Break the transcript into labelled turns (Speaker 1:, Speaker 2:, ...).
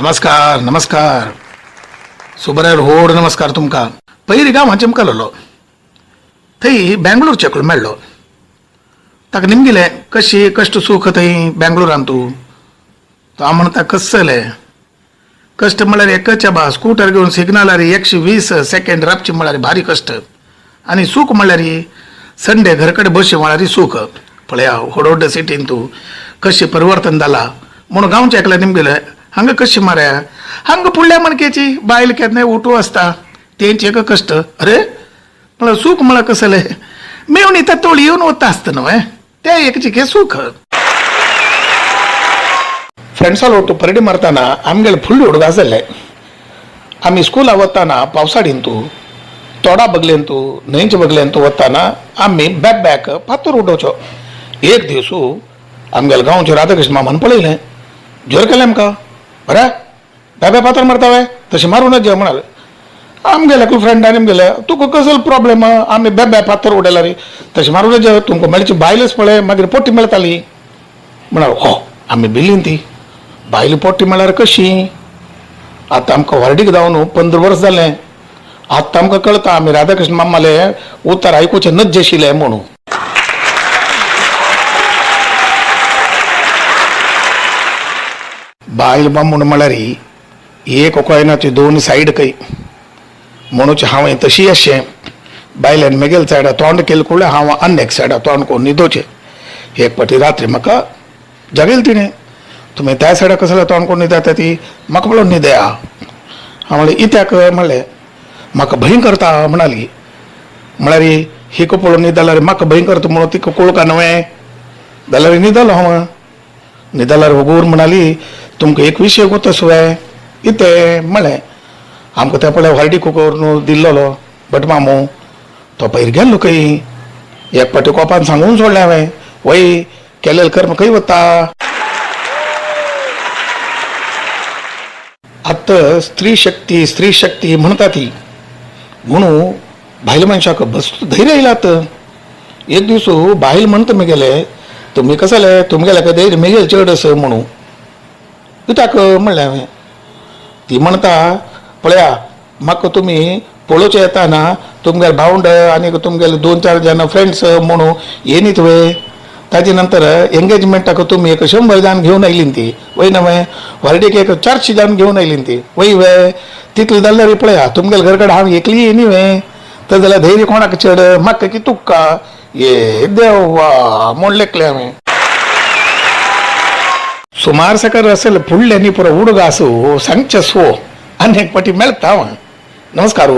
Speaker 1: नमस्कार नमस्कार सुबरायर होड नमस्कार तुमकां. पयरी गांवां चमकलोलो थंय बेंगलोरचे एकलो मेळ्ळो. ताका निमगिलें कशी कश्ट सूख थंय बेंगलोरान तूं. तो हांव म्हणटा कसले कश्ट म्हळ्यार एकच बा स्कूटर घेवन सिग्नलार 120 सेकंड राबची म्हळ्यार भारी कश्ट आनी सूख म्हळ्यार संडे घर कडेन बशी म्हळ्यार सूख. पळया व्हड व्हड सिटीन तूं कशें परिवर्तन जाला म्हणून गांवच्या एकल्या निमगेलें हांगा कशी माऱ्या हांगा फुडल्या मणकेची बायल केन्नाय उठू आसता तेंचे एक कश्ट. अरे म्हळ्यार सूख म्हळ्यार कसलें मेवणी तोळी येवन वता आसता न्हय तें एक चिके सूख. फ्रेंड्सालो ಒಟ್ಟು ಪರಡಿ मारताना आमगेले फुडले हुडग आसले. आमी स्कुला वताना पावसाडींतू तोडा बगलेंतू न्हंयचे बगलेंतू वताना आमी बॅक बॅक फातर उडोवचो. एक दिवसू आमगेले गांवचे राधाकृष्ण मामान पळयलें जोर केलें आमकां. अरे बॅबे फातर मारता वे तशें मारूं नजे म्हणाले. आमगेले एकलो फ्रेंडान आमगेले तुका कसलो प्रॉब्लेम आमी बेबे फातर उडयला रे तशें मारूं नजे तुमकां मेळची बायलच पळय मागीर पोटी मेळटाली म्हणालो. हो आमी भिलीन ती बायल पोटी म्हळ्यार कशी. आतां आमकां व्हरडीक जावन 15 वर्स जालें. आतां आमकां कळटा आमी राधाकृष्ण मामाले उतर आयकुचें नज्जे आशिल्लें म्हणून. बायल बामूण म्हळ्यार एक कॉयनाची दोन सायड खंय म्हणूच हांवें तशी अशें बायल्यान मेगेल सायडा तोंड केलें कुळ्या हांव आनी एक सायडा तोंड करून न्हिदोचें. एक फावटी रात्री म्हाका जागयलें तिणें तुमी त्या सायडा कसलें तोंड करून न्हिदता ती म्हाका पळोवन न्हिदया. हांव म्हणलें इत्याक म्हणलें म्हाका भंय करता म्हणाली. म्हळ्यार हिका पळोवन न्हिदल्यार म्हाका भंय करता म्हणून तिका कळका न्हय जाल्यार न्हिदलो हांव. न्हिदल्यार वगूर म्हणाली तुमकां एक विशय गोत सुवे इतें म्हळें आमकां ते पळय व्हरडी करून दिल्लोलो भट मामू तो पयर गेल्लो खंय एक फावटी कोपान सांगून सोडलें हांवें वय केलेलें कर्म खंय वता. आतां स्त्री शक्ती स्त्री शक्ती म्हणटा ती म्हणून बायल मनशाक बस धैर्य येयलां आतां. एक दीस बायल म्हणटा मगेले तुमी कसले तुमगेले काय धैर्य मेगेल चड आसा म्हणून. कित्याक म्हणलें हांवें. ती म्हणटा पळया म्हाका तुमी पळोवचें येताना तुमगेले भावंड आनी तुमगेले 2-4 जाणां फ्रेंड्स म्हणून येनीत वय. ताजे नंतर एंगेजमेंटाक तुमी एक 100 जाण घेवन आयलीं ती वय न्हय व्हरडीक एक 400 जाण घेवन आयलीं ती वय वे तितले जाल्यार पळया तुमगेले घर कडेन हांव एकली येनी वे तर जाल्यार धैर्य कोणाक चड म्हाका की तुका ये देवा म्हूण लेखलें हांवें. सुमार सकर असेल फुडले न्ही पुरो उडगा आसूं सांगचें सो आनी एक फावटी मेळटा हांव. नमस्कार.